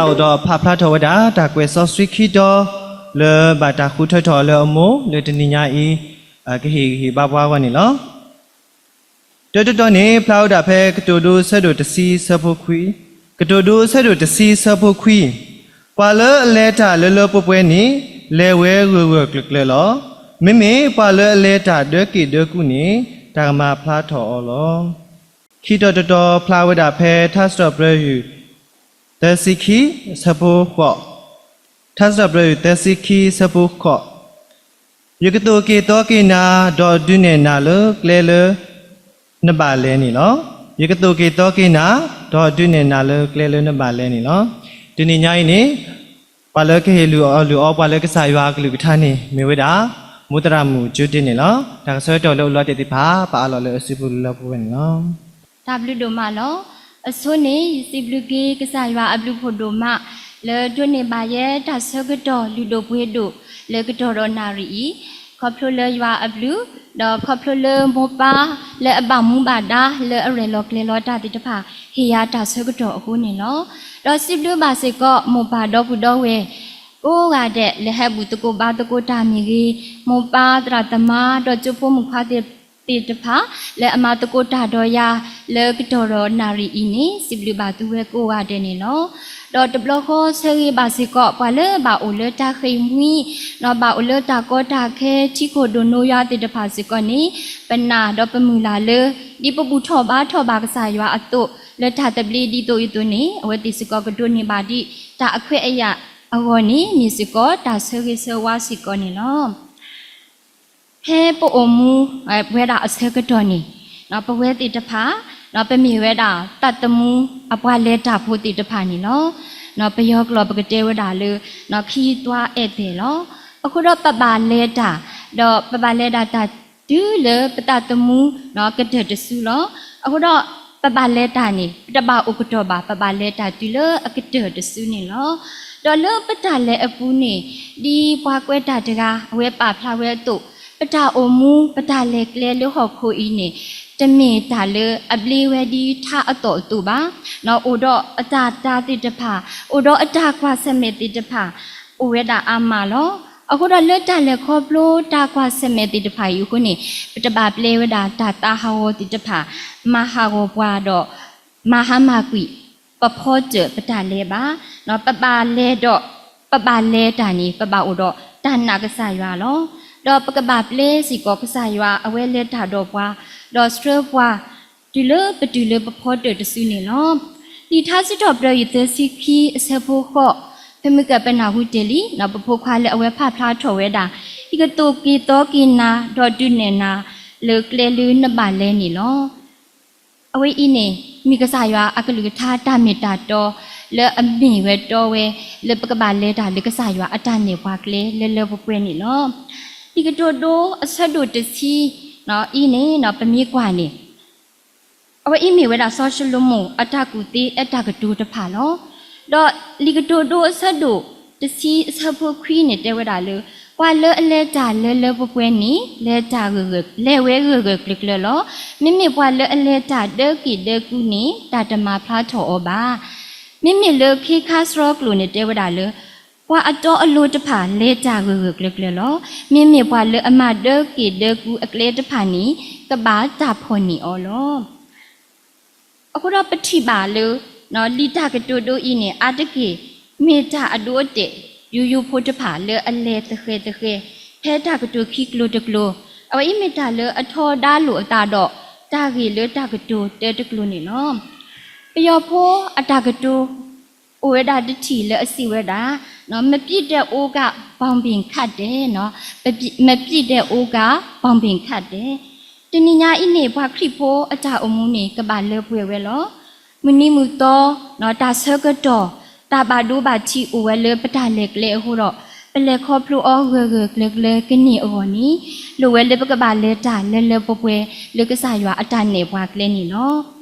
ဒီးဖးဖျါထီၣ်ဝဲဒၣ် တၢ်ကွဲးစီဆှံခံတီၤ လၢဘၣ်တၢ်ဃုထၢထီၣ်လၢအမိၢ် လၢတနံၤညါအံၤ ကဟ့ၣ်ဂံၢ်ဟ့ၣ်ဘါပှၤအဂီၢ်န့ၣ်လီၤ. တၢတတီၤန့ၣ် ဖျါဝဲဒၣ်ဖဲကတိၤဒိအဆၢဒိၣ်တဆံဆၢဖိခွံ, ကတိၤဒိအဆၢဒိၣ်တဆံဆၢဖိခွံ, ပှၤလၢအလဲၤတၢ်လၢလၢပှဲၤပှဲၤန့ၣ် လဲၤဝဲဂၢၢ်ဂၢၢ်ကျၢၤကျၢၤလီၤ. မ့မ့ၢ်ပှၤလၢအလဲၤတၢ်ဒၢက့ၣ်ဒၢကူန့ၣ် တၢ်ကမၤဖျါထီၣ်အီၤလီၤ. ခံတီၤတတီၤဖျါဝဲဒၣ်ဖဲထါစံးထီၣ်ပတြၢၤယုၢ် သၢဆံခံ အဆၢဖိဃိး, ထါစံးထီၣ်ပတြၢၤယုၢ် သၢဆံခံ အဆၢဖိဃိး, ယကသိၣ်က့ၤသီက့ၤနၤ ဒီးဒုးနဲၣ်နၤလၢကျဲလၢ နဘၣ်လဲၤန့ၣ်လီၤ. ယကသိၣ်က့ၤသီက့ၤနၤ ဒီးဒုးနဲၣ်နၤလၢကျဲလၢနဘၣ်လဲၤန့ၣ်လီၤ. တနံၤညါအံၤန့ၣ် ပှၤလၢကဟ့ၣ်လုၢ်အီၣ်လုၢ်အီပှၤလၢကစၢ်ယွၤအကလုၢ်ကထါန့ၣ် မ့ၢ်ဝဲဒၣ် မိၢ်သရၣ်မုၣ်ကၠိတ့န့ၣ်လီၤ. တၢ်ကဆၢကတီၢ်လၢအအိၣ်လီၤတဲာ်သ့ၣ်တဖၣ် ပအးလီၤလၢအစုပူၤလၢလၢပှဲၤပှဲၤန့ၣ်လီၤ. တၢ်ဘျုးဒိၣ်မးလီၤ. အဆိန့ၣ် ယစံးဘျုးက့ၤကစၢ်ယွၤအဘျုးဖှိၣ်ဒိၣ်မး လၢဒိးန့ၢ်ဘၣ်ယဲတၢ်ဆၢကတီၢ်လုၢ်ဒိၣ်ပှ့ၤဒိၣ်လၢကတီၢ်ဒီးနၣ်ရံၣ်အံၤ, ခီဖျိလၢယွၤအဘျုး, ဒီးခီဖျိလၢမိၢ်ပၢ်လၢအဘၣ်မူဘၣ်ဒါလၢအရဲၣ်လီၤကျဲၤလီၤတၢ်သ့ၣ်တဖၣ် ဟ့ၣ်ယၤတၢ်ဆၢကတီၢ်အဃိန့ၣ်လီၤ. ဒီးစံးဘျုးဘၣ်စ့ၢ်ကီး မိၢ်ပၢ်ဒီပုၢ်ဒီဝဲၢ် ကိးဂၤဒဲး လၢဟဲဘူၣ်သကိးဘါသကိးတၢ်မ့ၢ်ဂ့ၤ, မိၢ်ပၢ်သရၣ်သမါ ဒီးကၠိဖိမုၣ်ခွါသ့ၣ်တဖၣ် လၢအမၤသကိးတၢ်ဒီးယၤ လၢကတီၢ်ဒီးနၣ်ရံၣ်အံၤန့ၣ် စံးဘျုးဘၣ်သုဝဲကိးဂၤဒဲးန့ၣ်လီၤ. ဒီးတဘျီဃီဆၢဂ့ၤဘၣ်စ့ၢ်ကီး ပှၤလၢဘၣ်အိၣ်လၢတၢ်ဃ့ၢ်မှံ, ဒီးဘၣ်အိၣ်လၢတၢ်ကီတၢ်ခဲ ထံခိၣ်ဒိၣ်နိယွၤသ့ၣ်တဖၣ်စ့ၢ်ကီးန့ၣ် ပနာ်ဒီးပမုၢ်လၢ်လၢ ဒ်ပဘူၣ်ထီၣ်ဘါထီၣ်ဘၣ်ကစၢ်ယွၤအသိး လၢတၢ်သဘျ့ဒ်သိးအသိးန့ၣ် အဝဲသ့ၣ်စ့ၢ်ကီးကဒိးန့ၢ်ဘၣ်ဒံး တၢ်အခွဲးအယာ်အဂီၢ်န့ၣ် မ့ၢ်စ့ၢ်ကီးတၢ်ဆၢဂ့ၤဆၢဝါစ့ၢ်ကီးန့ၣ်လီၤ. ဖဲပအိၣ်မူဝဲဒၣ်အဆၢကတီၢ်န့ၣ် ပဝဲသ့ၣ်တဖၣ် ပမ့ၢ်ဝဲဒၣ်သးသမူအပှၤလဲၤတၢ်ဖိသ့ၣ်တဖၣ်န့ၣ်လီၤ. ပယီၤကျိာ်ပကတဲဝဲဒၣ်လၢ ခရီးသွားဧည့်သည်လီၤ. အဃိဒီးပဘၣ်လဲၤတၢ် ဒီးပဘၣ်လဲၤဒၣ်တၢ်တုၤလၢပသးသမူ ကတၢၢ်တစုလီၤ. အဃိဒီးပဘၣ်လဲၤတၢ်န့ၣ် ပတဘၣ်အိၣ်ကတီၢ်ဘၣ် ပဘၣ်လဲၤတၢ်တုၤလၢအကတၢၢ်တစုန့ၣ်လီၤ. ဒီးလၢပတၢ်လဲၤအပူၤန့ၣ် ဒ်ပှၤကွဲးတၢ်တဂၤ အဝဲပာ်ဖျါဝဲအသိး ပတၢ်အိၣ်မူ ပတၢ်လဲၤကျဲလၢဟီၣ်ခိၣ်အံၤန့ၣ် တမ့ၢ်တၢ်လၢအဘျ့ဝဲဒ်ထါအသီၣ်အသိးဘၣ်. အိၣ်ဒီးအတၢ်တာ်သ့ၣ်တဖၣ် အိၣ်ဒီးအတၢ်ကွၢ်ဆၢၣ်မဲာ်သ့ၣ်တဖၣ် အိၣ်ဝဲဒၣ်အါမးလီၤ. အဃိဒီးလၢတၢ်လဲၤခီဖျိတၢ်ကွၢ်ဆၢၣ်မဲာ်သ့ၣ်တဖၣ်အံၤအဃိန့ၣ် ပတဘၣ်ပျဲဝဲဒၣ်တၢ်သးဟးဂီၤသ့ၣ်တဖၣ် မၤဟးဂီၤပှၤဒီး မၤဟါမၢ်ကွံာ် ပဖီတၢၣ်ပတၢ်လဲၤဘၣ်. ပဘၣ်လဲၤဒီး ပဘၣ်လဲၤတၢ်န့ၣ် ပဘၣ်အိၣ်ဒီးတၢ်နာ်ကစၢ်ယွၤလီၤ. ဒီးပကဘၣ်ပျဲစ့ၢ်ကီးကစၢ်ယွၤအဝဲလဲၤတၢ်ဒီးပှၤ ဒီးဆှၢပှၤ တုၤလၢပတုၤလၢပဖီတၢၣ်တစုန့ၣ်လီၤ. လံာ်ထါစံးထီၣ်ပတြၢၤယုၢ်သၢဆံခံ အဆၢဖိဃိး, ဖဲမုၢ်ကပနၢ်ဟူတ့ၢ်လံ ပဖိခွါလၢအဝဲဖးဖျါထီၣ်ဝဲဒၣ် ယကသိၣ်က့ၤသီက့ၤနၤ ဒီးဒုးနဲၣ်နၤလၢကျဲလၢနဘၣ်လဲၤန့ၣ်လီၤ. အဝဲအံၤန့ၣ် မ့ၢ်ကစၢ်ယွၤအကလုၢ်ကထါတၢ်မ့ၢ်တၢ်တီ လၢအမ့ၢ်ဝဲတီဝဲ လၢပကဘၣ်လဲၤတၢ်လၢကစၢ်ယွၤအတၢ်နဲၣ်ပှၤကျဲလၢလၢပှဲၤပှဲၤန့ၣ်လီၤ. လံာ်ကတိၤဒိအဆၢဒိၣ်တဆံ အံၤန့ၣ် ပမ့ၢ်ကွၢ်န့ၣ် အဝဲအံၤမ့ၢ်ဝဲဒၣ်စီၤၡလိၤမိၣ်အတၢ်ကူၣ်သ့အတၢ်ကတိၤတဖၣ်လီၤ. ဒီးလံာ်ကတိၤဒိအဆၢဒိၣ်တဆံအဆၢဖိခွံန့ၣ်တဲဝဲဒၣ်လၢ ပှၤလၢအလဲၤတၢ်လၢလၢပှဲၤပှဲၤန့ၣ် လဲၤတၢ်ဂၢၢ်ဂၢၢ် လဲၤဝဲဂၢၢ်ဂၢၢ်ကျၢၤကျၢၤလီၤ. မ့မ့ၢ်ပှၤလၢအလဲၤတၢ်ဒၢက့ၣ်ဒၢကူန့ၣ် တၢ်တမၤဖျါထီၣ်အီၤဘၣ်. မ့မ့ၢ်လၢခ့ခါစရီကျိာ်န့ၣ်တဲဝဲဒၣ်လၢ ပှၤအတီအလိၤတဖၣ်လဲၤတၢ်ဂၢၢ်ဂၢၢ်ကျၢၤကျၢၤလီၤ. မ့မ့ၢ်ပှၤလၢအမၤဒၢက့ၣ်ဒၢကူအကျဲတဖၣ်န့ၣ် ကဘၣ်တၢ်ဖီၣ်န့ၢ်အီၤလီၤ. အဃိဒီးပထံၣ်ဘၣ်လၢ လံာ်တၢ်ကတိၤဒိအံၤန့ၣ် အါတက့ၢ် မ့ၢ်တၢ်အဒိအတဲာ် ယိယိဖိတဖၣ်လၢအလဲၤသဃဲၤသဃဲၤ ဖဲတၢ်ကတိၤခံကျိၤတကျိၤ, အဝဲအံၤမ့ၢ်တၢ်လၢအထီဒါလိာ်အသးဒီး တၢ်ဂ့ၢ်လၢတၢ်ကတိၤတဲတကျိၤန့ၣ်လီၤ. ပယီၤဖိအတၢ်ကတိၤ အိၣ်ဝဲဒၣ်တထံၣ်လၢအစံးဝဲဒၣ် မပစ်တဲ့အိတ်က ဘောင်ဘီခတ်တယ်, မပစ်တဲ့အိတ်က ဘောင်ဘီခတ်တယ်. တနံၤညါအံၤန့ၣ် ပှၤခရံာ်ဖိအတၢ်အိၣ်မူန့ၣ် ကဘၣ်လၢပှဲၤဝဲလီၤ. မုၢ်နံၤမုၢ်သီ တၢ်ဆၢကတီၢ် တၢ်ဘၣ်ဒိဘၣ်ထံးအိၣ်ဝဲလၢပတၢ်လဲၤကျဲအဃိဒီး ပလဲၤခီဖျိအီၤဂၢၢ်ဂၢၢ်ကျၢၤကျၢၤကန့ၢ်အဂီၢ်န့ၣ် လိၣ်ဝဲလၢပကဘၣ်လဲၤတၢ်လၢလၢပှဲၤပှဲၤ လၢကစၢ်ယွၤအတၢ်နဲၣ်ပှၤကျဲန့ၣ်လီၤ.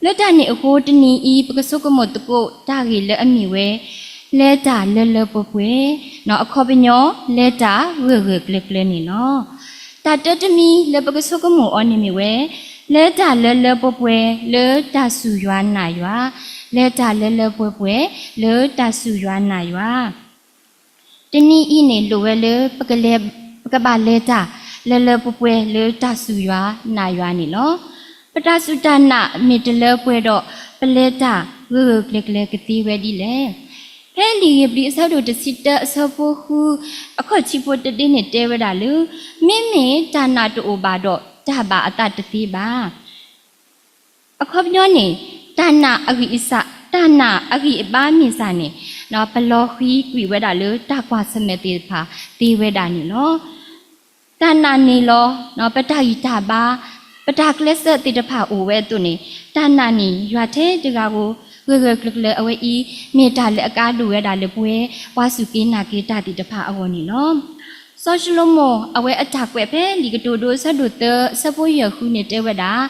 လၢတၢ်န့ၣ်အဃိ တနံၤအံၤ ပကဆိကမိၣ်သကိးတၢ်ဂ့ၢ်လၢအမ့ၢ်ဝဲ လဲၤတၢ်လၢလၢပှဲၤပှဲၤ, အခီပညီ လဲၤတၢ်ဂၢၢ်ဂၢၢ်ကျၢၤကျၢၤန့ၣ်လီၤ. တၢ်တၢတမံၤလၢပကဆိကမိၣ်အီၤန့ၣ်မ့ၢ်ဝဲ လဲၤတၢ်လၢလၢပှဲၤပှဲၤလၢတၢ်စူၢ်ယွၤနာ်ယွၤ, လဲၤတၢ်လၢလၢပှဲၤပှဲၤလၢတၢ်စူၢ်ယွၤနာ်ယွၤ. တနံၤအံၤန့ၣ် လိၣ်ဝဲလၢ ပကဘၣ်လဲၤတၢ်လၢလၢပှဲၤပှဲၤလၢတၢ်စူၢ်ယွၤနာ်ယွၤန့ၣ်လီၤ. ပတၢ်စူၢ်တၢ်နာ်မ့ၢ်တလၢပှဲၤဒီး ပလဲၤတၢ်ဂၢၢ်ဂၢၢ်ကျၢၤကျၢၤကသ့ဝဲဒ်လဲၣ်. ဖဲလံာ်ဧ့ၤဘြံၤအဆၢဒိၣ်တဆံတၢအဆၢဖိဃု အခီၣ်ထံးဖိတဒ့န့ၣ်တဲဝဲဒၣ်လၢ မ့မ့ၢ်တၢ်နာ်တအိၣ်ဘၣ်ဒီး တၢ်ဘၣ်အသးတသ့ဘၣ်. အခီပညီန့ၣ် တၢ်နာ်အဂံၢ်အစၢ်, တၢ်နာ်အဂံၢ်အဘါမ့ၢ်စၢ်န့ၣ် ပလီၤဃံၤကွံာ်ဝဲဒၣ်လၢတၢ်ကွၢ်ဆၢၣ်မဲာ်သ့ၣ်တဖၣ်သ့ဝဲဒၣ်န့ၣ်လီၤ. တၢ်နာ်န့ၣ်လီၤ ပတၢ်ဂံၢ်တၢ်ဘါ, ပတၢ်ကျဲးစၢးသ့ၣ်တဖၣ်အိၣ်ဝဲအသိးန့ၣ် တၢ်နာ်န့ၣ်ယွၤထဲတဂၤဧိၤ ဂၢၢ်ဂၢၢ်ကျၢၤကျၢၤအဝဲအံၤ မ့ၢ်တၢ်လၢအကါဒိၣ်ဝဲဒၣ်လၢပဝဲ ပှၤစူၢ်က့ၤနာ်က့ၤတၢ်သ့ၣ်တဖၣ်အဂီၢ်န့ၣ်လီၤ. စီၤၡလိၤမိၣ် အဝဲအတၢ်ကွဲးဖဲလံာ်ကတိၤဒိအဆၢဒိၣ်သၢ အဆၢဖိယဲၢ်ဃုန့ၣ်တဲဝဲဒၣ်,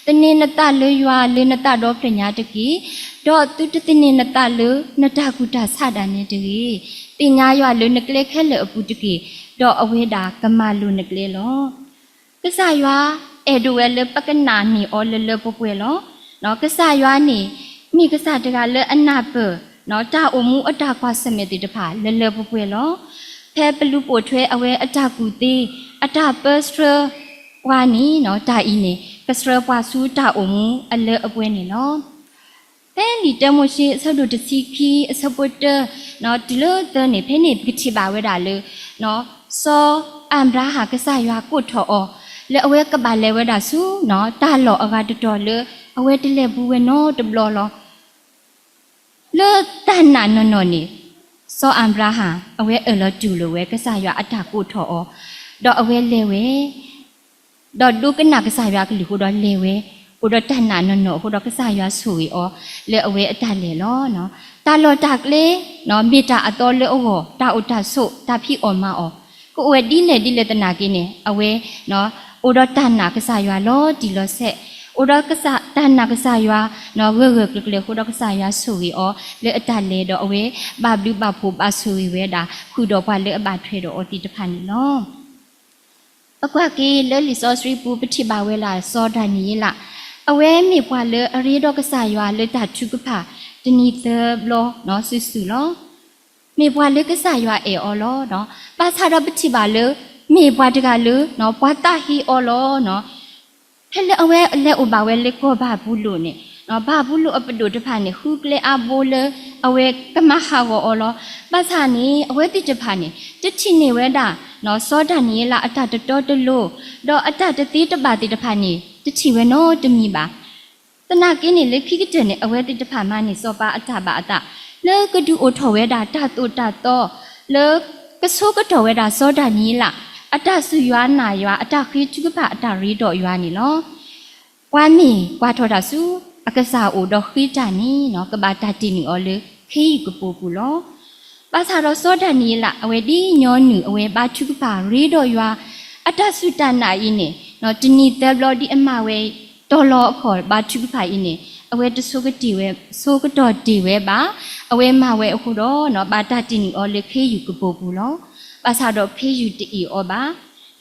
သန့ၤနသးလၢယွၤလၢနသးဒီဖျၢၣ်ညါတက့ၢ်, ဒီးသုတသန့ၤနသးလၢနတၢ်ကူၣ်တၢ်ဆးဒၣ်နဲတဂ့ၤ. သ့ၣ်ညါယွၤလၢနကျဲခဲလၢာ်အပူၤတက့ၢ်, ဒီးအဝဲဒၣ်ကမၤလိၤနကျဲလီၤ. ကစၢ်ယွၤအဲၣ်ဒိးဝဲလၢပကနာ်န့ၢ်အီၤလၢလၢပှဲၤပှဲၤလီၤ. ကစၢ်ယွၤန့ၣ် မ့ၢ်ကစၢ်တဂၤလၢအနၢ်ပၢၢ် တၢ်အိၣ်မူအတၢ်ကွၢ်ဆၢၣ်မဲာ်သ့ၣ်တဖၣ်လၢလၢပှဲၤပှဲၤလီၤ. ဖဲပလူၤပိာ်ထွဲအဝဲအတၢ်ကူၣ်သ့ အတၢ်ပၢဆှၢပှၤန့ၣ် တၢ်အံၤန့ၣ် ကဆှၢပှၤဆူတၢ်အိၣ်မူအလၢအပှဲၤန့ၣ်လီၤ. ဖဲလံာ်တၢမိၤၡ့အဆၢဒိၣ်တဆံခံအဆၢဖိတၢ တုၤလၢသၢန့ၣ် ဖဲန့ၣ်ပကထံၣ်ဘၣ်ဝဲဒၣ်လၢ စီၤအၤဘြၤဟၣ်ကစၢ်ယွၤကိးထီၣ်အီၤ လၢအဝဲကဘၣ်လဲၤဝဲဒၣ်ဆူ တၢ်လီၢ်အဂၤတတီၤလၢ အဝဲတလဲၤဘူးဝဲနီတဘျီလီၤ. လၢတၢ်နာ်နီၢ်နီၢ်န့ၣ် စီၤအၤဘြၤဟၣ် အဝဲအၢၣ်လီၤတူၢ်လိာ်ဝဲကစၢ်ယွၤအတၢ်ကိးထီၣ်အီၤ, ဒီးအဝဲလဲၤဝဲ ဒီးဒိကနၣ်ကစၢ်ယွၤကလုၢ်အဃိဒီးလဲၤဝဲ, အိၣ်ဒီးတၢ်နာ်နီၢ်နီၢ်အဃိဒီးကစၢ်ယွၤဆိၣ်ဂ့ၤအီၤလၢအဝဲအတၢ်လဲၤလီၤ. တၢ်လီၢ်တၢ်ကျဲ မ့ၢ်တၢ်အသီလၢအဂီၢ်, တၢ်အိၣ်တၢ်ဆိး, တၢ်ဖံးအီၣ်မၤအီၣ်, ကအိၣ်ဝဲဒ်လဲၣ်ဒ်လဲၣ်သနာ်က့န့ၣ် အဝဲ အိၣ်ဒီးတၢ်နာ်ကစၢ်ယွၤလီၤတံၢ်လီၤဆဲး, အိၣ်ဒီးတၢ်နာ်ကစၢ်ယွၤ ဂၢၢ်ဂၢၢ်ကျၢၤကျၢၤအဃိဒီးကစၢ်ယွၤဆိၣ်ဂ့ၤအီၤလၢအတၢ်လဲၤဒီးအဝဲ ဘၣ်ဘျုးဘၣ်ဖှိၣ်ဘၣ်ဆိၣ်ဂ့ၤဝဲဒၣ် ဃုာ်ဒီးပှၤလၢအဘၣ်ထွဲဒီးအီၤသ့ၣ်တဖၣ်န့ၣ်လီၤ. ပကွၢ်က့ၤလၢလံာ်စီဆှံပူၤ ပထံၣ်ဘၣ်ဝဲဒၣ်စီၤဒၤနံးယ့လး, အဝဲမ့ၢ်ပှၤလၢအရ့ဒီးကစၢ်ယွၤလၢတၢ်ထုကဖၣ် တနံၤသၢဘျီစုာ်စုာ်လီၤ. မ့ၢ်ပှၤလၢကစၢ်ယွၤအဲၣ်အီၤလီၤ. ဘၣ်ဆၣ်ဒီးပထံၣ်ဘၣ်လၢ မ့ၢ်ပှၤတဂၤလၢ ပှၤသးဟ့အီၤလီၤ. ဖဲလၢအဝဲလဲၤအိၣ်ဘၣ်ဝဲလၢကီၢ်ဘၤဘူလိၣ်န့ၣ် ဘၤဘူလိၣ်အပဒိၣ်တဖၣ်န့ၣ် ဃုကျဲအါဘိလၢ အဝဲကမၤဟးဂီၤအီၤလီၤ. ဘၣ်ဆၣ်န့ၣ် အဝဲသ့ၣ်တဖၣ်န့ၣ် တထံၣ်န့ၢ်ဝဲဒၣ် စီၤဒၤနံးယ့လးအတၢ်တတီတလိၤ ဒီးအတၢ်တသ့တဘၣ်သ့ၣ်တဖၣ်န့ၣ် တထံၣ်ဝဲနီတမံၤဘၣ်. သနာ်က့န့ၣ် လၢခံကတၢၢ်န့ၣ် အဝဲသ့ၣ်တဖၣ်မၤန့ၢ်စီၤပၤအတၢ်ဘၣ်အသး လၢကဒုးအိၣ်ထီၣ်ဝဲဒၣ်တၢ်သိၣ်တၢ်သီ လၢကဆိကတီၢ်ဝဲဒၣ်စီၤဒၤနံးယ့လး အတၢ်စူၢ်ယွၤနာ်ယွၤ အတၢ်ဃ့ထုကဖၣ်အတၢ်ရ့ဒီးယွၤန့ၣ်လီၤ. ပှၤမ့ၢ်ကွၢ်ထီၣ်တၢ်ဆူအကစၢ်အအိၣ်ဒီးဃ့တၢ်န့ၣ် ကဘၣ်တၢ်တ့ၢ်နုာ်အီၤလၢခ့ယုၢ်ကပိာ်ပူၤလီၤ. ဘၣ်ဆၣ်ဒီးစီၤဒၤနံးယ့လး အဝဲဒ်ညီနုၢ်အဝဲဘါထုကဖၣ်ရ့ဒီးယွၤ အတၢ်စူၢ်တၢ်နာ်အံၤန့ၣ် တနံၤသၢဘျီဒ်အမၤဝဲတီၤလီၤအခီၣ်ဘါထုကဖၣ်အံၤန့ၣ် အဝဲတဆိကတ့ၢ်ဝဲ ဆိကတီၢ်တ့ၢ်ဝဲဘၣ်. အဝဲမၤဝဲအဃိဒီး ဘၣ်တၢ်တ့ၢ်နုာ်အီၤလၢခ့ယုၢ်ကပိာ်ပူၤလီၤ. ဘၣ်ဆၣ်ဒီးခ့ယုၢ်တအ့ၣ်အီၤဘၣ်.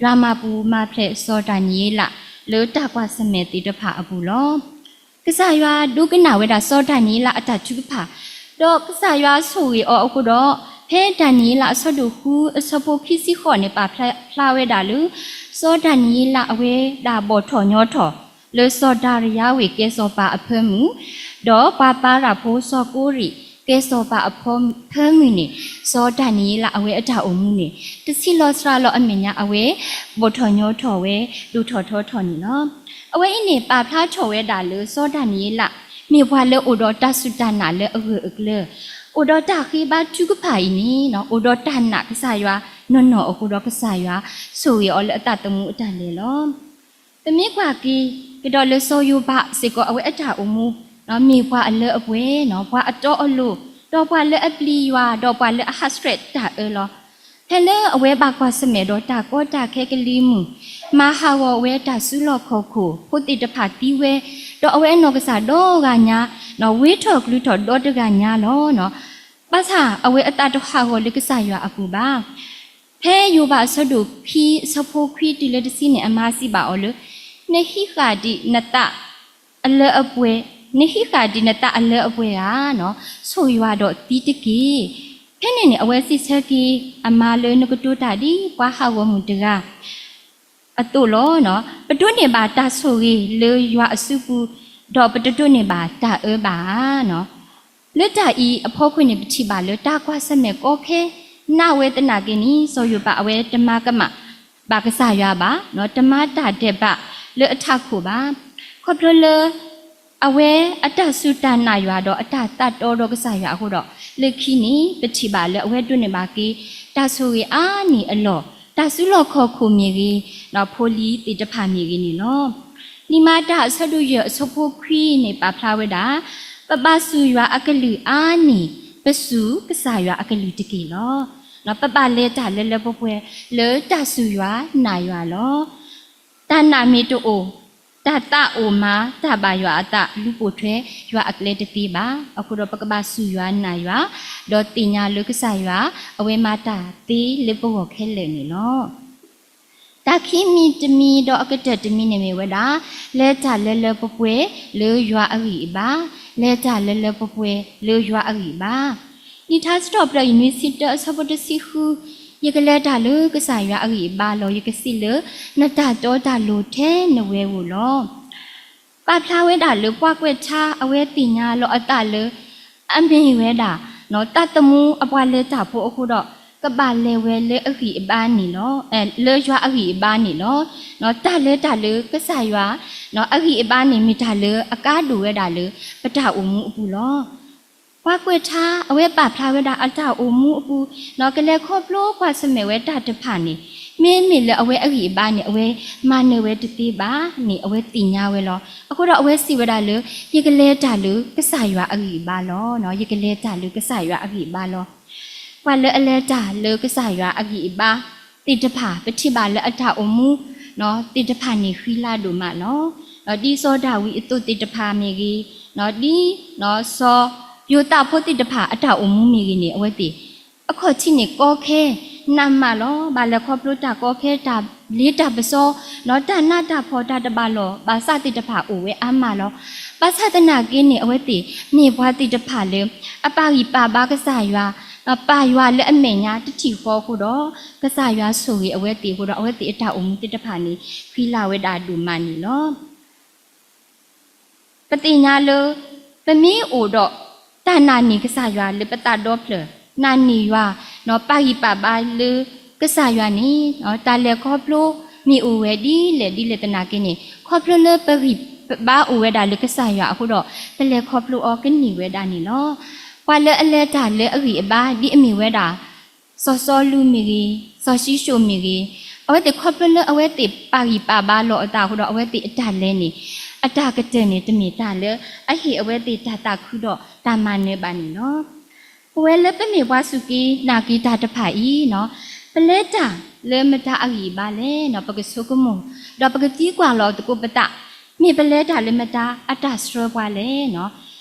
ယွၤမၤပူၤမၤဖျဲးစီၤဒၤနံးယ့လး လၢတၢ်ကွၢ်ဆၢၣ်မဲာ်သ့ၣ်တဖၣ်အပူၤလီၤ. ကစၢ်ယွၤဒိကနၣ်ဝဲဒၣ်စီၤဒၤနံးယ့လးအတၢ်ထုကဖၣ်, ဒီးကစၢ်ယွၤဆိၣ်ဂ့ၤအီၤအဃိဒီး ဖဲဒၤနံးယ့လးအဆၢဒိၣ်ဃုအဆၢဖိခံဆံဃိးန့ၣ် ပာ်ဖျါဝဲဒၣ်လၢ စီၤဒၤနံးယ့လးအဝဲဒၣ်ဘီၣ်ထီၣ်ညီထီၣ် လၢစီၤဒၤရံယါဝ့းကဲစီၤပၤအဖၢမုၢ်, ဒီးပှၤပၤရၤဖိစီၤကိရံး ကဲစီၤပၤအဖၢမုၢ်န့ၣ် စီၤဒၤနံးယ့လးအဝဲအတၢ်အိၣ်မူန့ၣ် တဆံးလီၤစှၤလီၤအမဲာ်ညါ အဝဲဘီၣ်ထီၣ်ညီထီၣ်ဝဲ ဒိၣ်ထီၣ်ထီထီၣ်န့ၣ်လီၤ. အဝဲအံၤန့ၣ် ပာ်ဖျါထီၣ်ဝဲဒၣ်လၢစီၤဒၤနံးယ့လး မ့ၢ်ပှၤလၢအိၣ်ဒီးတၢ်စူၢ်တၢ်နာ်လၢအဂၢၢ်အကျၢၤ, အိၣ်ဒီးတၢ်ဃ့ဘါထုကဖၣ်အံၤန့ၣ် အိၣ်ဒီးတၢ်နာ်ကစၢ်ယွၤနီၢ်နီၢ်အဃိဒီးကစၢ်ယွၤဆိၣ်ဂ့ၤအီၤလၢအသးသမူအတၢ်လဲၤလီၤ. ပမ့ၢ်ကွၢ်က့ၤ ကဒီးလၢစီၤယိၤဘးစ့ၢ်ကီး အဝဲအတၢ်အိၣ်မူ မ့ၢ်ပှၤအလၢအပှဲၤ, ပှၤအတီအလိၤ, ဒီးပှၤလၢအပျံၤယွၤ, ဒီးပှၤလၢအဟးဆှဲးတၢ်အၢလီၤ. ဖဲလၢအဝဲဘၣ်ကွၢ်ဆၢၣ်မဲာ်ဒီးတၢ်ကီတၢ်ခဲကလံၤမုၢ်, မၤဟးဂီၤဝဲတၢ်စုလီၢ်ခီၣ်ခိၣ်, ဖိသ့ၣ်တဖၣ်သံဝဲ, ဒီးအဝဲအနီၢ်ကစၢ်ဒီဂၤညါ, ဝ့ထီၣ်ကျူထီၣ်ဒီတဂၤညါလီၤ. ဘၣ်ဆၣ်အဝဲအသးတဟးဂီၤလၢကစၢ်ယွၤအပူၤဘၣ်. ဖဲယိၤဘးအဆၢဒိၣ်ခံ အဆၢဖိခွံတုၤလၢတဆံန့ၣ် အမါစံးဘၣ်အီၤလၢ နဟံးဃာ်ဒံးနသးအလၢအပှဲၤ, နဟံးဃာ်ဒံးနသးအလၢအပှဲၤဧါ, ဆိၣ်ယွၤဒီးသံတက့ၢ်. ဖဲန့ၣ်န့ၣ် အဝဲစံးဆၢက့ၤအမါလၢ နကတိၤတၢ်ဒ်ပှၤဟးဂီၤမုၢ်တဂၤအသိးလီၤ. ပဒိးန့ၢ်ဘၣ်တၢ်ဆိၣ်ဂ့ၤလၢယွၤအစုပူၤ, ဒီးပတဒိးန့ၢ်ဘၣ်တၢ်အၢဘၣ်ဧါ. လၢတၢ်အံၤအဖီခိၣ်န့ၣ် ပထံၣ်ဘၣ်လၢတၢ်ကွၢ်ဆၢၣ်မဲာ်ကီခဲနးဝဲသနာ်က့န့ၣ် စီၤယိၤဘးအဝဲတမၤကမၣ်ဘၣ်ကစၢ်ယွၤဘၣ်, တမၤတၢ်ဒဲးဘးလၢအထးခိၣ်ဘၣ်. ခီဖျိလၢ အဝဲအတၢ်စူၢ်တၢ်နာ်ယွၤဒီးအတၢ်သးတီဒီးကစၢ်ယွၤအဃိဒီး လၢခံန့ၣ် ပထံၣ်ဘၣ်လၢအဝဲဒိးန့ၢ်ဘၣ်က့ၤ တၢ်ဆိၣ်ဂ့ၤအါန့ၢ်အလီၢ်, တၢ်စုလီၢ်ခီၣ်ခိၣ်မ့ၢ်ဂ့ၤ, ဖိလံၤသ့ၣ်တဖၣ်မ့ၢ်ဂ့ၤန့ၣ်လီၤ. လံာ်မၤတၢ်အဆၢဒိၣ်ယဲၢ်အဆၢဖိခွံန့ၣ် ပာ်ဖျါဝဲဒၣ် ပဘၣ်စူၢ်ယွၤအကလုၢ်အါန့ၢ် ပစူၢ်ကစၢ်ယွၤအကလုၢ်တက့ၢ်လီၤ. ပဘၣ်လဲၤတၢ်လၢလၢပှဲၤပှဲၤလၢတၢ်စူၢ်ယွၤနာ်ယွၤလီၤ. တၢ်နာ်မ့ၢ်တအိၣ်, တၢ်သးအိၣ်မၤတၢ်ဘၣ်ယွၤအသး လူၤပိာ်ထွဲယွၤအကျဲတသ့ဘၣ်. အဃိဒီးပကဘၣ်စူၢ်ယွၤနာ်ယွၤ, ဒီးသ့ၣ်ညါလၢကစၢ်ယွၤ အဝဲမၤတၢ်သ့လၢပဂီၢ်ခဲလၢာ်န့ၣ်လီၤ. တၢ်ခံမံၤတမံၤဒီးအကတၢၢ်တမံၤန့ၣ်မ့ၢ်ဝဲဒၣ် လဲၤတၢ်လၢလၢပှဲၤပှဲၤလၢယွၤအဂံၢ်အဘါ, လဲၤတၢ်လၢလၢပှဲၤပှဲၤလၢယွၤအဂံၢ်အဘါ. လံာ်ထါစံးထီၣ်ပတြၢၤ ယနွံဆံတၢ အဆၢဖိတဆံဃု, ယကလဲၤတၢ်လၢကစၢ်ယွၤအဂံၢ်အဘါလီၤ. ယကစံးလၢနတၢ်တီတၢ်လိၤထဲနဝဲဧိၤလီၤ. ပာ်ဖျါဝဲဒၣ်လၢပှၤကွဲးထါအဝဲသ့ၣ်ညါလီၤအသးလၢ အမ့ၢ်ဝဲဒၣ် သးသမူအပှၤလဲၤတၢ်ဖိအဃိဒီး ကဘၣ်လဲၤဝဲလၢအဂံၢ်အဘါန့ၣ်လီၤ, လၢယွၤအဂံၢ်အဘါန့ၣ်လီၤ. တၢ်လဲၤတၢ်လၢကစၢ်ယွၤ အဂံၢ်အဘါန့ၣ် မ့ၢ်တၢ်လၢအကါဒိၣ်ဝဲဒၣ်လၢ ပတၢ်အိၣ်မူအပူၤလီၤ. ပှၤကွဲးထါအဝဲပာ်ဖျါဝဲဒၣ်အတၢ်အိၣ်မူအပူၤ ကလဲၤခီဖျိကွၢ်ဆၢၣ်မဲာ်ဝဲတၢ်တဖၣ်န့ၣ် မ့မ့ၢ်လၢအဝဲအဂံၢ်အဘါန့ၣ် အဝဲမၤနၢၤဝဲတသ့ဘၣ်န့ၣ် အဝဲသ့ၣ်ညါဝဲလီၤ. အဃိဒီးအဝဲစံးဝဲဒၣ်လၢ ယကလဲၤတၢ်လၢကစၢ်ယွၤအဂံၢ်အဘါလီၤ. ယကလဲၤတၢ်လၢကစၢ်ယွၤအဂံၢ်အဘါလီၤ. ပှၤလၢအလဲၤတၢ်လၢကစၢ်ယွၤအဂံၢ်အဘါသ့ၣ်တဖၣ် ပထံၣ်ဘၣ်လၢအတၢ်အိၣ်မူသ့ၣ်တဖၣ်န့ၣ် ဃံလၤဒိၣ်မးလီၤ. ဒ်စီၤဒၤဝံးအသိးသ့ၣ်တဖၣ်မ့ၢ်ဂ့ၤ, ဒ်စီၤယိၤသးဖိသ့ၣ်တဖၣ်အတၢ်အိၣ်မူမ့ၢ်ဂ့ၤန့ၣ် အဝဲသ့ၣ် အခီၣ်ထံးန့ၣ်ကီခဲနးမးလီၤ. ဘၣ်လဲၤခီဖျိတၢ်ကီခဲ တၢ်လ့တၢ်ပစီ, တၢ်နးတၢ်ဖှီၣ် တၢ်တဘၣ်လိာ်ဘၣ်စးသ့ၣ်တဖၣ်အိၣ်ဝဲအါမးလီၤ. ဘၣ်ဆၣ်သနာ်က့န့ၣ် အဝဲသ့ၣ်မ့ၢ်ပှၤသ့ၣ်တဖၣ်လၢ အပာ်ဂံၢ်ပာ်ဘါကစၢ်ယွၤ, ပာ်ယွၤလၢအမဲာ်ညါတထံၣ်ဃီအဃိဒီး ကစၢ်ယွၤဆိၣ်ဂ့ၤအဝဲသ့ၣ်အဃိဒီး အဝဲသ့ၣ်အတၢ်အိၣ်မူသ့ၣ်တဖၣ်န့ၣ် ဃံလၤဝဲဒၣ်ဒိၣ်မးန့ၣ်လီၤ. ပသ့ၣ်ညါလၢ ပမ့ၢ်အိၣ်ဒီးတၢ်နာ်န့ၢ်ကစၢ်ယွၤလၢပသးဒီဖျၢၣ်, နာ်န့ၢ်ယွၤ, ပာ်ဂံၢ်ပာ်ဘါလၢကစၢ်ယွၤန့ၣ် တၢ်လဲၤခီဖျိမ့ၢ်အိၣ်ဝဲဒ်လဲၣ်ဒ်လဲၣ်သနာ်က့န့ၣ် ခီဖျိလၢပဂံၢ်ပဘါအိၣ်ဝဲဒၣ်လၢကစၢ်ယွၤအဃိဒီး ပလဲၤခီဖျိအီၤကန့ၢ်ဝဲဒၣ်န့ၣ်လီၤ. ပှၤလၢအလဲၤတၢ်လၢအဂံၢ်အဘါဒ်အမ့ၢ်ဝဲဒၣ် စီၤစီလူးမ့ၢ်ဂ့ၤ, စီၤၡံၣ်ၡိၣ်မ့ၢ်ဂ့ၤ, အဝဲသ့ၣ်ခီဖျိလၢအဝဲသ့ၣ်ပာ်ဂံၢ်ပာ်ဘါလီၤအသးအဃိဒီး အဝဲသ့ၣ်အတၢ်လဲၤန့ၣ် အတၢ်ကတၢၢ်န့ၣ် တမ့ၢ်တၢ်လၢအဟ့ၣ်အဝဲသ့ၣ်တၢ်သးခုဒီးတၢ်မၤနၢၤဘၣ်န့ၣ်လီၤ. ပဝဲလၢပမ့ၢ်ပှၤစူၢ်က့ၤနာ်က့ၤတၢ်တဖၣ်အံၤ, ပလဲၤတၢ်လၢမတၤအဂံၢ်အဘါလဲၣ်န့ၣ် ပကဆိကမိၣ်, ဒီးပကသံကွၢ်လီၤသကိးပသး, မ့ၢ်ပလဲၤတၢ်လၢမတၤအတၢ်ဆှၢပှၤလဲၣ်န့ၣ်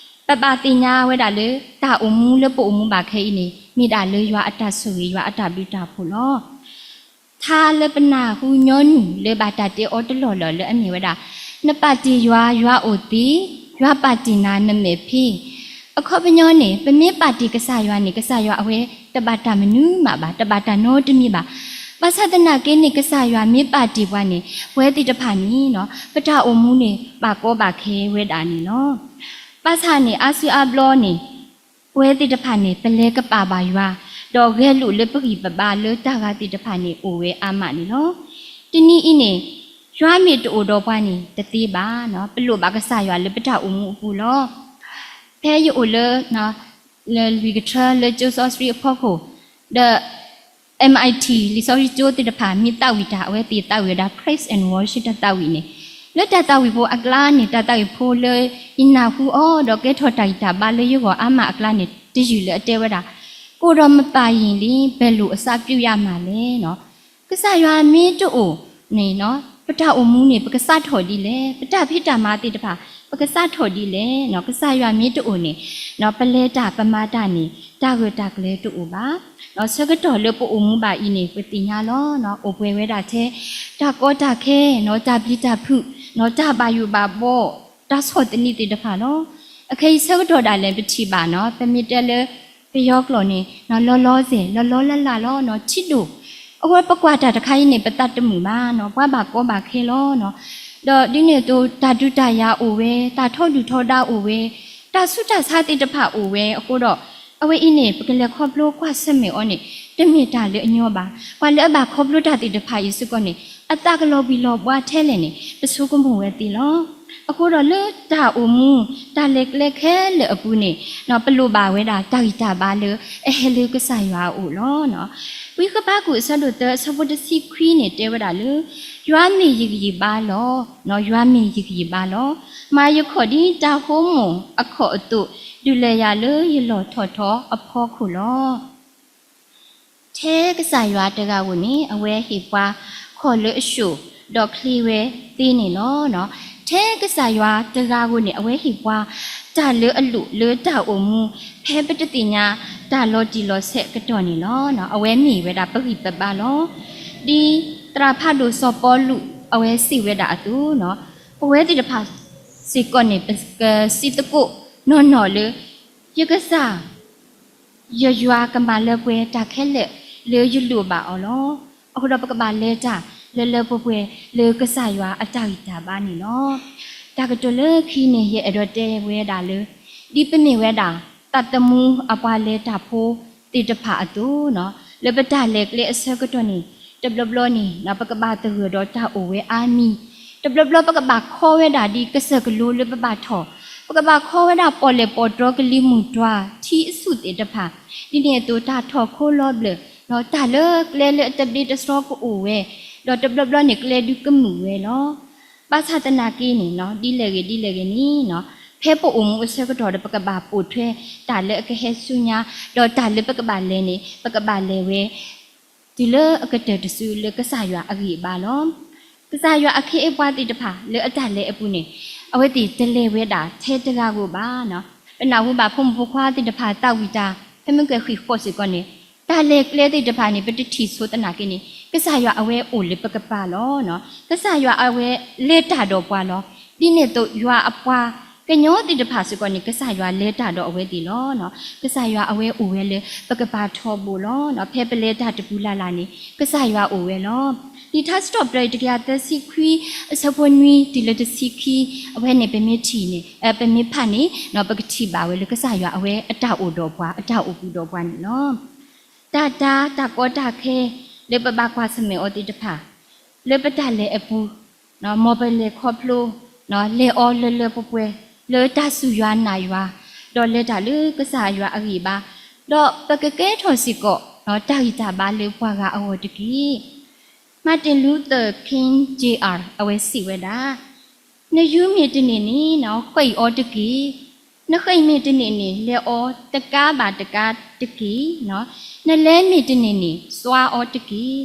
ပဘၣ်သ့ၣ်ညါဝဲဒၣ်လၢ တၢ်အိၣ်မူလၢပအိၣ်မူဘၣ်ခဲအံၤန့ၣ် မ့ၢ်ဒၣ်လၢယွၤအတၢ်ဆိၣ်ဂ့ၤ ယွၤအတၢ်ဘျုးတၢ်ဖှိၣ်လီၤ. ထါလၢပနၢ်ဟူညီနုၢ်လၢဘၣ်တၢ်တဲအီၤတလီၢ်လၢာ်လၢအမ့ၢ်ဝဲဒၣ်, နပာ်တ့ၢ်ယွၤ ယွၤအိၣ်သ့, ယွၤပာ်တ့ၢ်နၤနမဲာ်ဖ့. အခီပညီန့ၣ် ပမ့ၢ်ပာ်တ့ၢ်ကစၢ်ယွၤန့ၣ် ကစၢ်ယွၤအဝဲတဘၣ်တၢ်မနုၤမးဘၣ်, တဘၣ်တၢ်နီတမံၤဘၣ်. ဘၣ်ဆၣ်သနာ်က့န့ၣ် ကစၢ်ယွၤမ့ၢ်ပာ်တ့ၢ်ပှၤန့ၣ် ပဝဲသ့ၣ်တဖၣ်န့ၣ် ပတၢ်အိၣ်မူန့ၣ် ဘၣ်ကီဘၣ်ခဲဝဲဒၣ်န့ၣ်လီၤ. ဘၣ်ဆၣ်န့ၣ် အါစုအါဘျီန့ၣ် ပဝဲသ့ၣ်တဖၣ်န့ၣ် ပလဲၤကပာ်ဘၣ်ယွၤ, ဒီးဂဲၤလိာ်လၢပဂံၢ်ပဘါလၢတၢ်ဂၤသ့ၣ်တဖၣ်န့ၣ် အိၣ်ဝဲအါမးန့ၣ်လီၤ. တနံၤအံၤန့ၣ် ယွၤမ့ၢ်တအိၣ်ဒီးပှၤန့ၣ် တသ့ဘၣ်, ပလိၣ်ဘၣ်ကစၢ်ယွၤလၢပတၢ်အိၣ်မူအပူၤလီၤ. ဖဲယအိၣ်လၢ လၢလွံၢ်ကထၢလၢကၠိစီဆှံအဖီခိၣ်, ဒီး MIT လံာ်စီဆှံကၠိသ့ၣ်တဖၣ် မ့ၢ်သးဝံၣ်တၢ် အဝဲသ့ၣ်သးဝံၣ်ဝဲဒၣ် Praise and Worship တၢ်သးဝံၣ်န့ၣ်, လၢတၢ်သးဝံၣ်ဖိအကျါန့ၣ် တၢ်သးဝံၣ်ဖိလၢယနၢ်ဟူအီၤ ဒီးကဲထီၣ်တၢ်ဂံၢ်တၢ်ဘါလၢယဂီၢ်အါမးအကျါန့ၣ် တယုၢ်လၢအတဲဝဲဒၣ်, ကိုယ်တော်မပါရင်လင် ဘယ်လိုအစပြုရမှာလဲ ကစၢ်ယွၤမ့ၢ်တအိၣ်န့ၣ် ပတၢ်အိၣ်မူန့ၣ် ပကစးထီၣ်ဒ်လဲၣ်, ပတၢ်ဖံးတၢ်မၤသ့ၣ်တဖၣ် ပကစးထီၣ်ဒ်လဲၣ်, ကစၢ်ယွၤမ့ၢ်တအိၣ်န့ၣ်, ပလဲၤတၢ်ပမၤတၢ်န့ၣ် တၢ်ဂၢၢ်တၢ်ကျၢၤတအိၣ်ဘၣ်. ဆၢကတီၢ်လၢပအိၣ်မူဘၣ်အံၤန့ၣ် ပသ့ၣ်ညါလီၤ. အိၣ်ပှဲၤဝဲဒၣ်ထဲ တၢ်ကီတၢ်ခဲ, တၢ်ပျံၤတၢ်ဖုး, တၢ်ဘၣ်ယိၣ်ဘၣ်ဘီ, တၢ်ဆီၣ်သနံးသ့ၣ်တဖၣ်လီၤ. အခဲအံၤဆၢကတီၢ်ဒၣ်လဲာ်ပထံၣ်ဘၣ်န့ၣ်, ပမ့ၢ်တဲလၢ ပယီၤကျိာ်န့ၣ် လီၤလီၤဆဲး လီၤလီၤလၢ်လၢ်လီၤ, ထံဒိၣ်. အဃိပကွၢ်တၢ်တခါအံၤန့ၣ် ပသးတမုာ်ဘၣ်န့ၣ်, ပှၤဘၣ်ကီဘၣ်ခဲလီၤ. ဒီးဒ်န့ၣ်အသိး တၢ်ဒုးတၢ်ယၤအိၣ်ဝဲ, တၢ်ထီဒုၣ်ထီဒါအိၣ်ဝဲ, တၢ်ဆူးတၢ်ဆါသ့ၣ်တဖၣ်အိၣ်ဝဲအဃိဒီး, အဝဲအံၤန့ၣ် ပကလဲၤခီဖျိကွၢ်ဆၢၣ်မဲာ်အီၤန့ၣ် တမ့ၢ်တၢ်လၢအညီဘၣ်. ပှၤလၢအဘၣ်ခီဖျိတၢ်သ့ၣ်တဖၣ်အံၤစ့ၢ်ကီးန့ၣ် အသးကလီၤဘှံးလီၤဘှါထဲလဲၣ်န့ၣ် ပဆိကမိၣ်ဝဲသ့လီၤ. အဃိဒီးလၢတၢ်အိၣ်မူ တၢ်လဲၤကျဲခဲလၢာ်အပူၤန့ၣ် ပလိၣ်ဘၣ်ဝဲဒၣ်တၢ်ဂံၢ်တၢ်ဘါလၢအဟဲလၢကစၢ်ယွၤအအိၣ်လီၤ. ဝံဃဘးကူာ်အဆၢဒိၣ်သၢအဆၢဖိတဆံခွံန့ၣ်တဲဝဲဒၣ်လၢ ယွၤမ့ၢ်ယဂံၢ်ယဘါလီၤ. ယွၤမ့ၢ်ယဂံၢ်ယဘါလီၤ. မၤယခီၣ်ဒ်တၢ်ဟိမိၢ်အခီၣ်အသိး, ဒုးလဲၤယၤလၢယလီၢ်ထီၣ်ထီအဖီခိၣ်လီၤ. ထဲကစၢ်ယွၤတဂၤဧိၤန့ၣ် အဝဲဟ့ၣ်ပှၤခီၣ်လၢအဆှိၣ်, ဒီးချ့ဝဲသ့န့ၣ်လီၤ. ထဲကစၢ်ယွၤတဂၤဧိၤန့ၣ် အဝဲဟ့ၣ်ပှၤတၢ်လၢအလိၣ်လၢတၢ်အိၣ်မူ, ဖဲပတသ့ၣ်ညါတၢ်လီၤတံၢ်လီၤဆဲးကတီၢ်န့ၣ်လီၤ. အဝဲမ့ၢ်ဝဲဒၣ်ပဂံၢ်ပဘါလီၤ. ဒ်သရၣ်ဖးဒိၣ်စီၤပီလူးအဝဲစံးဝဲဒၣ်အသိး, ပဝဲသ့ၣ်တဖၣ်စ့ၢ်ကီးန့ၣ် ပကစံးသကိးနီၢ်နီၢ်လၢ ယကစၢ် ယယွၤကမၤလၢပှဲၤတၢ်ခဲလၢာ်လၢယလိၣ်ဘၣ်အီၤလီၤ. အဃိဒီးပကဘၣ်လဲၤတၢ်လၢလၢပှဲၤပှဲၤလၢကစၢ်ယွၤအတၢ်ဂံၢ်တၢ်ဘါန့ၣ်လီၤ. တၢ်ကတိၤလၢခံန့ၣ် ယအဲၣ်ဒိးတဲဝဲဒၣ်လၢ ဒ်ပမ့ၢ်ဝဲဒၣ် သးသမူအပှၤလဲၤတၢ်ဖိသ့ၣ်တဖၣ်အသိး, လၢပတၢ်လဲၤကျဲအဆၢကတီၢ်န့ၣ် တဘျီဘျီန့ၣ် ပကဘၣ်သဂၢၢ်ဒီးတၢ်အိၣ်ဝဲအါမံၤ, တဘျီဘျီပကဘၣ်ခီဝဲဒၣ်ဒ်ကစၢၢ်ကလိလၢပဘၣ်ထီၣ်, ပကဘၣ်ခီဝဲဒၣ်ပီၣ်လဲၣ်ပီၣ်တြီကလံၤမုၢ်တွၤထံအဆူၣ်သ့ၣ်တဖၣ်, ဒ်န့ၣ်အသိးတၢ်ထီၣ်ခိလီၤဘျၢၣ်, တၢ်လၢကျဲလၢအတဘျ့တဆှီကအိၣ်ဝဲ, ဒီးတဘျီဘျီန့ၣ်ကျဲဒုးကမုာ်ဝဲလီၤ. ဘၣ်ဆၣ်သနာ်က့န့ၣ် ဒ်လဲၣ်ဂ့ၤဒ်လဲၣ်ဂ့ၤန့ၣ် ဖဲပအိၣ်မူအဆၢကတီၢ်ဒီး ပကဘၣ်ပိာ်ထွဲတၢ်လၢအကဟဲဆူညါ, ဒီးတၢ်လၢပကဘၣ်လဲၤန့ၣ် ပကဘၣ်လဲၤဝဲ တုၤလၢအကတၢၢ်တစုလၢကစၢ်ယွၤအဂံၢ်အဘါလီၤ. ကစၢ်ယွၤအခ့အပှၤသ့ၣ်တဖၣ်လၢအတၢ်လဲၤအပူၤန့ၣ် အဝဲသ့ၣ်တလဲၤဝဲဒၣ်ထဲတဂၤဧိၤဘၣ်. ပနၢ်ဟူဘၣ်ဖိမုၣ်ဖိခွါသ့ၣ်တဖၣ်သးဝံၣ်တၢ် ဖဲမုၢ်ကဲၤဃံးဃီးစ့ၢ်ကီးန့ၣ် တၢ်လဲၤကျဲသ့ၣ်တဖၣ်န့ၣ် ပတထံၣ်ဆိသနာ်က့န့ၣ် ကစၢ်ယွၤအဝဲအိၣ်လၢပကပၤလီၤ. ကစၢ်ယွၤအဝဲလဲၤတၢ်ဒီးပှၤလီၤ. ဒ်န့ၣ်အသိးယွၤအပှၤကညီသ့ၣ်တဖၣ်စ့ၢ်ကီးန့ၣ် ကစၢ်ယွၤလဲၤတၢ်ဒီးအဝဲသ့ၣ်လီၤ. ကစၢ်ယွၤအဝဲအိၣ်ဝဲလၢပကပၤထီဘိလီၤ. ဖဲပလဲၤတၢ်တပူၤလၢ်လၢ်န့ၣ် ကစၢ်ယွၤအိၣ်ဝဲလီၤ. လံာ်ထါစံးထီၣ်ပတြၢၤတကယၤသၢဆံခွံ အဆၢဖိနွံတုၤလၢတဆံခံ အဝဲန့ၣ်ပမ့ၢ်ထံၣ်န့ၣ် ပမ့ၢ်ဖးန့ၣ် ပကထံၣ်ဘၣ်ဝဲလၢကစၢ်ယွၤအဝဲအတၢ်အိၣ်ဒီးပှၤ အတၢ်အိၣ်ဘူးဒီးပှၤန့ၣ်လီၤ. တၢ်တၢ်တၢ်ကီတၢ်ခဲ လၢပဘၣ်ကွၢ်ဆၢၣ်မဲာ်အီၤသ့ၣ်တဖၣ် လၢပတၢ်လဲၤအပူၤ မ်ပလဲၤခီဖျိ လဲၤအီၤလၢလၢပှဲၤပှဲၤ လၢတၢ်စူၢ်ယွၤနာ်ယွၤ ဒီးလဲၤတၢ်လၢကစၢ်ယွၤအဂံၢ်ဘါ ဒီးပကကဲထီၣ်စ့ၢ်ကီး တၢ်ဂံၢ်တၢ်ဘါလၢပှၤဂၤအဂီၢ်တက့ၢ်. Martin Luther King Junior အဝဲစံးဝဲဒၣ်, နယူၤမ့ၢ်တန့ၢ်န့ၣ် ဃံးအီၤတက့ၢ်. နဃံးမ့ၢ်တန့ၢ်န့ၣ် လဲၤအီၤတကးဘၣ်တကးတက့ၢ်. နလဲမ့ၢ်တန့ၢ်န့ၣ် စွါအီၤတက့ၢ်.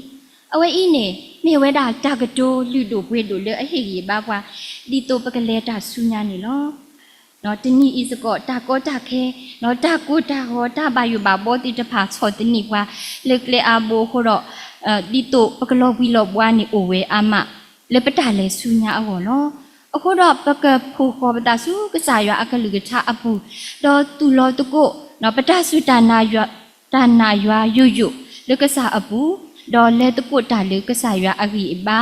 အဝဲအံၤန့ၣ် မ့ၢ်ဝဲဒၣ်တၢ်ကတိၤလုၢ်ဒိၣ်ပှ့ၤဒိၣ်လၢအဟ့ၣ်ဂံၢ်ဘါပှၤ ဒ်သိးပကလဲၤတၢ်ဆူညါန့ၣ်လီၤ. တနံၤအံၤစ့ၢ်ကီး တၢ်ကီတၢ်ခဲ တၢ်ကိၢ်တၢ်ဂီၤ တၢ်ဘၣ်ယိၣ်ဘၣ်ဘီသ့ၣ်တဖၣ် ဆီၣ်သနံးပှၤလၢကျဲအါဘိအဃိဒီး ဒ်သိးပကလီၤဘှံးလီၤဘှါန့ၣ်အိၣ်ဝဲအါမး လၢပတၢ်လဲၤဆူညါအဂီၢ်လီၤ. အဃိဒီးပကဖှိၣ်ဃီၤပသးဆူကစၢ်ယွၤအကလုၢ်ကထါအပူၤ, ဒီးသူၣ်လီၤသကိး ပတၢ်စူၢ်တၢ်နာ်ယွၤ တၢ်နာ်ယွၤယိာ်ယိာ်လၢကစၢ်အပူၤ, ဒီးလဲၤသကိးတၢ်လၢကစၢ်ယွၤအဂံၢ်အဘါ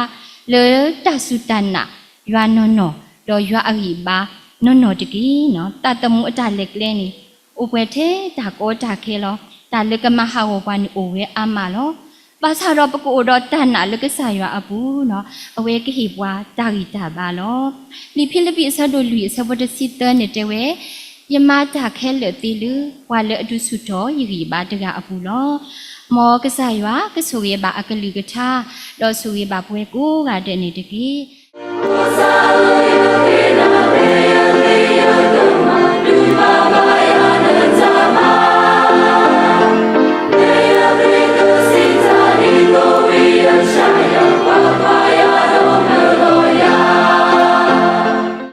လၢတၢ်စူၢ်တၢ်နာ်ယွၤနီၢ်နီၢ်, ဒီးယွၤအဂံၢ်အဘါနီၢ်နီၢ်တက့ၢ်. သးသမူအတၢ်လဲၤကျဲန့ၣ် အိၣ်ပှဲၤထဲတၢ်ကီတၢ်ခဲလီၤ. တၢ်လၢကမၤဟးဂီၤပှၤန့ၣ်အိၣ်ဝဲအါမးလီၤ. ဘၣ်ဆၣ်ဒီးပကအိၣ်ဒီးတၢ်နာ်လၢကစၢ်ယွၤအပူၤ, အဝဲကဟ့ၣ်ပှၤတၢ်ဂံၢ်တၢ်ဘါလီၤ. လံာ်ဖံလံးပံးအဆၢဒိၣ်လွံၢ်အဆၢဖိတဆံသၢန့ၣ်တဲဝဲ, ယမၤတၢ်ခဲလၢာ်သ့လၢ ပှၤလၢအဒုးဆူၣ်ထီၣ်ယဂံၢ်ယဘါတဂၤအပူၤလီၤ. မ်ကစၢ်ယွၤကဆိၣ်ဂ့ၤဘၣ်အကလုၢ်ကထါ, ဒီးဆိၣ်ဂ့ၤဘၣ်ပှၤကိးဂၤဒဲးန့ၣ်တက့ၢ်.